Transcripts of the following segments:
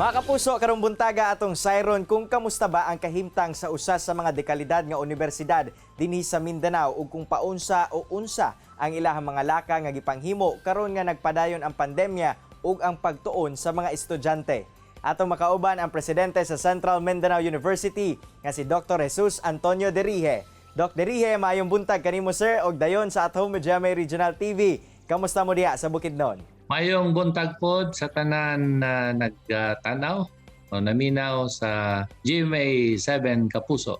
Mga kapuso, karong buntaga atong sayron kung kamusta ba ang kahimtang sa usa sa mga dekalidad nga universidad dinhi sa Mindanao ug kung paunsa o unsa ang ilahang mga laka nga gipanghimo karon nga nagpadayon ang pandemya ug ang pagtuon sa mga estudyante. Atong makauban ang presidente sa Central Mindanao University nga si Dr. Jesus Antonio Derige. Doc Derige, maayong buntag kanimo, sir, og dayon sa At Home with GMA Regional TV. Kamusta mo diha sa Bukidnon? Mayong buntag pod sa tanan na nagtanaw o naminaw sa GMA 7 Kapuso.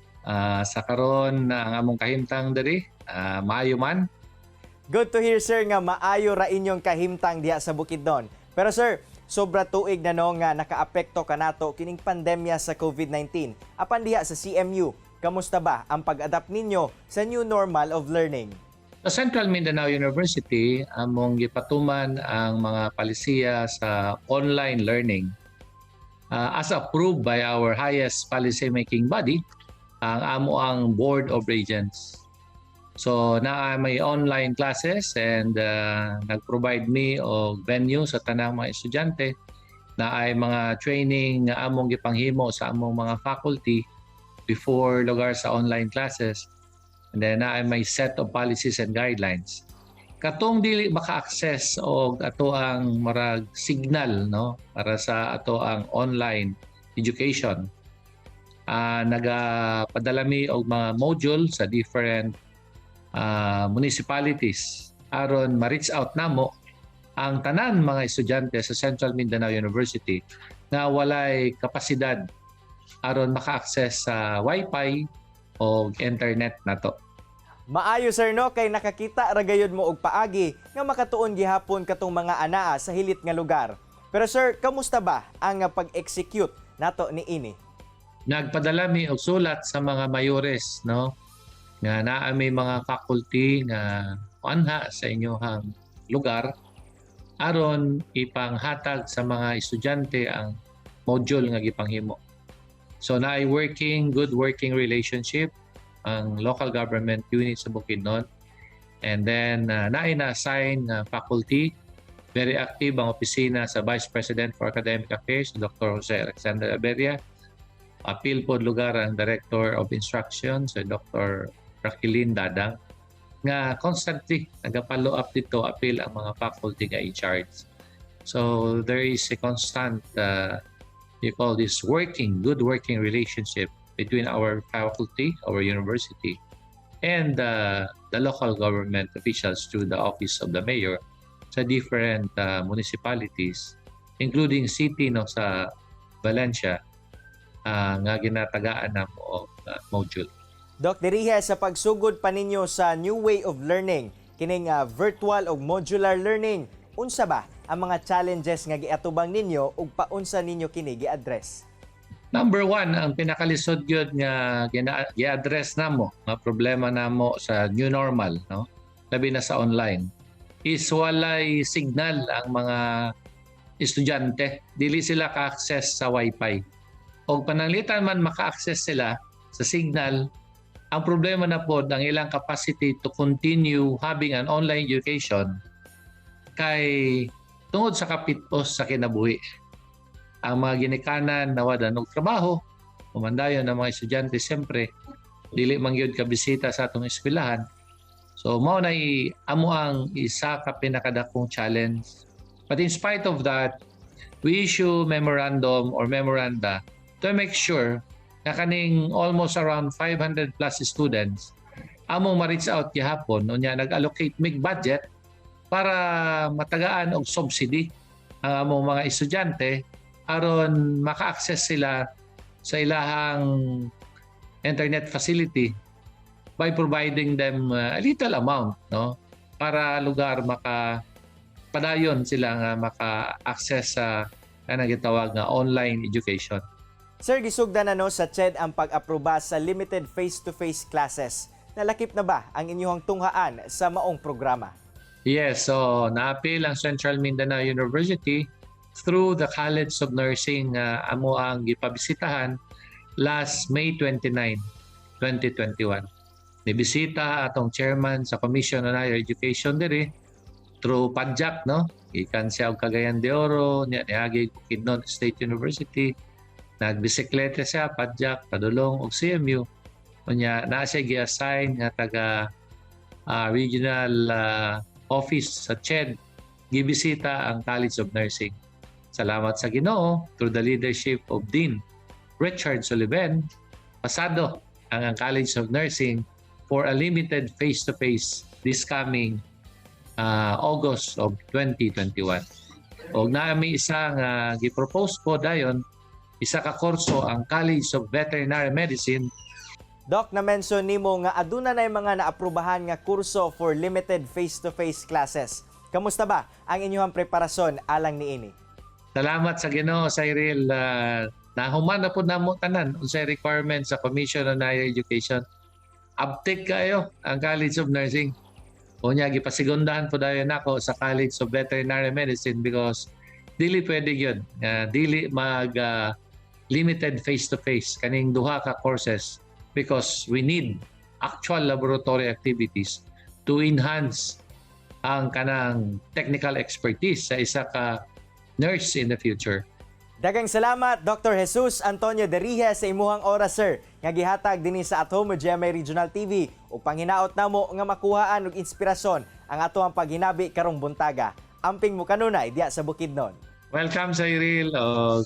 Sa karon na ang among kahimtang diri, maayo man. Good to hear, sir, nga maayo ra inyong kahimtang diha sa Bukidnon. Pero sir, sobra tuig na no nga nakaapekto kanato kining pandemya sa COVID-19. Apan diha sa CMU, kamusta ba ang pag-adapt ninyo sa new normal of learning? Sa Central Mindanao University, among gipatuman ang mga palisiya sa online learning as approved by our highest policy making body, ang amo ang Board of Regents. So naa may online classes and nag-provide mi og venue sa tanang mga estudyante na ay mga training nga among gipanghimo sa among mga faculty before lugar sa online classes. And then naa may set of policies and guidelines. Katong dili maka-access og ato ang marag signal, no, para sa ato ang online education. Nagapadala mi og mga module sa different municipalities aron ma-reach out namo ang tanan mga estudyante sa Central Mindanao University nga walay kapasidad aron maka-access sa Wi-Fi o internet nato. Maayo, sir, no, kay nakakita ra gayud mo og paagi nga makatuon gihapon katong mga anaa sa hilit nga lugar. Pero sir, kamusta ba ang pag-execute nato ni ini? Nagpadala mi og sulat sa mga mayores, no, nga naa may mga faculty nga anha sa inyong lugar aron ipanghatag sa mga estudyante ang module nga gipanghimo. So naay working good working relationship ang local government unit sa Bukidnon and then naay na-assign nga faculty. Very active ang opisina sa Vice President for Academic Affairs, Dr. Jose Alexander Aberia. Apil pod lugar ang Director of Instruction, si Dr. Raquelin Dadang, nga constantly nagapollow up dito, apil ang mga faculty nga in charge. So there is a constant you call this working good working relationship between our faculty, our university, and the local government officials through the office of the mayor sa different municipalities, including city, no, sa Valencia nga ginatagaan namo og module. Doc Derige, sa pagsugod pa ninyo sa new way of learning, kining virtual o modular learning, unsa ba ang mga challenges nga giatubang ninyo ug paunsa ninyo kini gi-address? Number one, ang pinakalisod gyud nga gi-address namo, nga problema namo sa new normal, no, labi na sa online, is walay signal ang mga estudyante. Dili sila ka-access sa Wi-Fi. Og pananglitan man maka-access sila sa signal, ang problema na pod ang ilang capacity to continue having an online education kay tungod sa kapitos sa kinabuhi. Ang mga ginikanan nawad-an og trabaho, umandayon ang mga estudyante, siyempre dili man gyud ka bisita sa atong eskwelahan. So mao na amo ang isa ka pinakadakong challenge. But in spite of that, we issue memorandum or memoranda to make sure na kaning almost around 500 plus students among ma-reach out gihapon. Unya nag-allocate mig budget para matagaan og subsidy ang among mga estudyante aron maka-access sila sa ilahang internet facility by providing them a little amount, no, para lugar maka padayon sila nga maka-access sa kanang gitawag nga online education. Sir, gisugdan na no sa CHED ang pag-aproba sa limited face-to-face classes. Nalakip na ba ang inyong tunghaan sa maong programa? Yes, so naapil ang Central Mindanao University through the College of Nursing amo ang gipabisitahan last May 29, 2021. Nibisita atong chairman sa Commission on Higher Education diri Through padjak, no? Gikan siya og Cagayan de Oro, niya niagi Bukidnon State University. Nagbisikleta siya padjak padulong og CMU. Unya naa siya gi-assign nga taga regional office sa CHED, gibisita ang College of Nursing. Salamat sa Ginoo, through the leadership of Dean Richard Sullivan, pasado ang College of Nursing for a limited face-to-face this coming August of 2021. Og naa mi isa nga gi-propose po dayon, isa ka kurso ang College of Veterinary Medicine. Doc, na-mention nimo nga aduna na mga naaprubahan nga kurso for limited face-to-face classes. Kamusta ba ang inyong preparasyon alang niini? Salamat sa Ginoo, Cyril. Nahuman na po namo tanan unsay requirement sa Commission on Higher Education. Abtik kayo ang College of Nursing. Unya gipasigundahan po dayon nako sa College of Veterinary Medicine because dili pwede yun. Dili mag limited face-to-face kaning duha ka courses because we need actual laboratory activities to enhance ang kanang technical expertise sa isa ka nurse in the future. Daghang salamat, Dr. Jesus Antonio Derige, sa imuhang oras, sir, nga gihatag dinhi sa At Home with GMA Regional TV ug panghinaot namo nga makuhaan og inspirasyon ang ato ang paghinabi karong buntaga. Amping mo kanunay diya sa Bukidnon. Welcome, Cyril,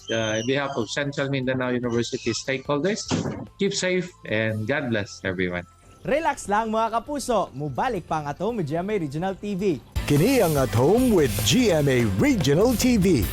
in behalf of Central Mindanao University stakeholders. Keep safe and God bless everyone. Relax lang, mga kapuso, mubalik pa ang At Home with GMA Regional TV. Kini ang At Home with GMA Regional TV.